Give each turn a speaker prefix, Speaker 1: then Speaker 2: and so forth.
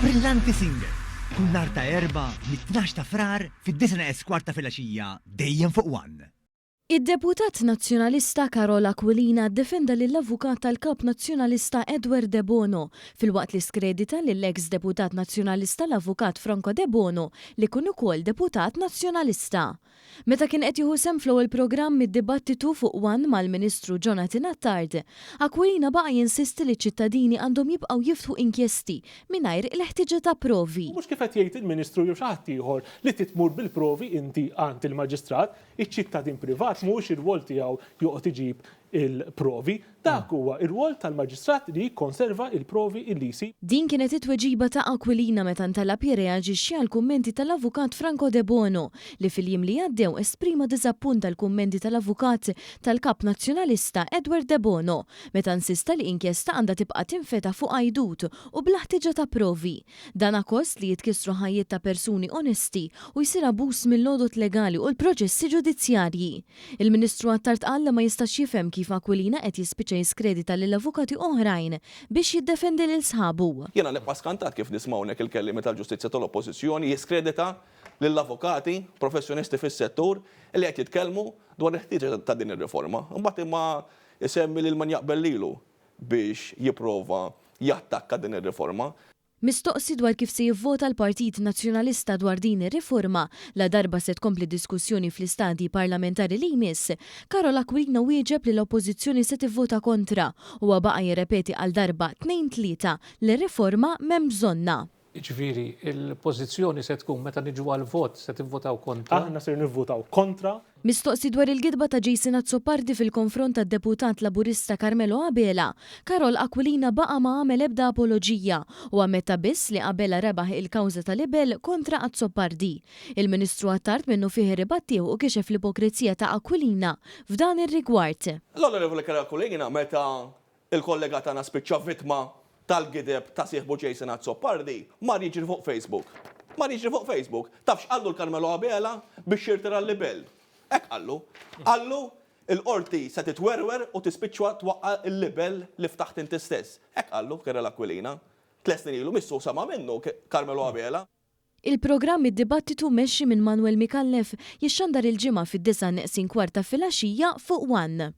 Speaker 1: Brillanti Singer, kull nhar ta' Erbgħa mit-tnax ta' Frar fid-disgħa neqes kwart ta' filgħaxija dejjem fuq One.
Speaker 2: Id-deputat Nazzjonalista Karol Aquilina ddefenda lill-avukat tal-Kap Nazzjonalista Edward Debono filwaqt li skredita lill-eks deputat Nazzjonalista l-Avukat Franco Debono li kien ukoll deputat Nazzjonalista. Meta kien qed jieħu sehem fl-ewwel programm mid-dibattitu fuq one mal-Ministru Jonathan Attard, Aquilina baqa' jinsisti li ċ-ċittadini għandhom jibqgħu jiftħu inkjesti mingħajr il-ħtieġa ta' provi.
Speaker 3: U mhux kif qed jgħid il-Ministru jew xi ħadd ieħor li trid tmur bil-provi inti għand il-Maġistrat. Iċ-ċittadin privat mhuwiex ir-rwol tiegħu joqgħod iġib il-provi. Dak huwa r-rwol tal-Maġistrat li jikkonserva l-provi li jsib.
Speaker 2: Din kienet it-tweġiba ta' Aquilina meta ntalab jirreaġixxi għall-kummenti tal-Avukat Franco Debono li fil-jiem li għaddew esprima diżappunt għall-kummenti tal-Avukat tal-Kap Nazzjonalista Edward Debono meta insista li inkjesta għandha tibqa' tinfetaħ fuq għajdut u bla ħtieġa ta' provi. Dan akkost li jitkissru ħajjiet ta' persuni onesti u jsir abbuż mill-għodod legali u l-proċessi ġudizzjarji. Il-Ministru Attard qal li ma jistax jifhem kif Aquilina qed jispiċċa jiskredita lil avukati oħrajn biex jiddefendi lil sħabu.
Speaker 4: Jiena nibqa' skantat kif nisma' hawnhekk il-kelliemi tal-ġustizzja tal-Oppożizzjoni jiskredita lill-avukati professjonisti fis-settur li qed jitkellmu dwar il-ħtieġa ta' din ir-riforma. Imbagħad imma jsemmi lil min jaqbel lilu biex jipprova jattakka din ir-riforma.
Speaker 2: Mistoqsi dwar kif se jivvota l-Partit Nazzjonalista dwar din ir-riforma, ladarba se tkompli d-diskussjoni fl-istadji parlamentari li jmiss, Karol Aquilina wieġeb li l-Oppożizzjoni se tivvota kontra. Huwa baqa' jirrepeti għal darba, tnejn tlieta, li r-riforma m'hemm bżonnha.
Speaker 5: Jiġifieri, il-pożizzjoni se tkun meta niġu għall-vot se tivvotaw kontra?
Speaker 3: Aħna ser nivvutaw kontra.
Speaker 2: Mistoqsi dwar il-gidba ta' Jason Azzopardi fil-konfront tad-Deputat Laburista Carmelo Abela, Karol Aquilina baqa' ma għamel ebda apoloġija u ammetta biss li Abela rebaħ il-kawża ta' libell kontra Azzopardi. Il-Ministru Attard minnufih irribattieh u kixef l-ipokrezija ta' Aquilina f'dan ir-rigward.
Speaker 4: L-Onorevoli Karol Aquilina meta Il-kollega tagħna spiċċa vittma tal-gideb ta' sieħbu Jason Azzopardi, mar jiġri fuq Facebook. Mar jiġri fuq Facebook. Taf x'qallu l-Carmelo Abela biex jirtira l-libell? Hekk qallu. Qallu, il-Qorti se titwerwer u tispiċċa twaqqa' l-libell li ftaħt inti stess. Hekk qallu Karel Aquilina. Tlett snin ilu missu sema' minnu Carmelo Abela.
Speaker 2: Il-programm Id-Dibattitu mmexxi minn Manuel Micallef jixxandar il-Ġimgħa fid-disgħa neqsin kwart ta' filgħaxija fuq one.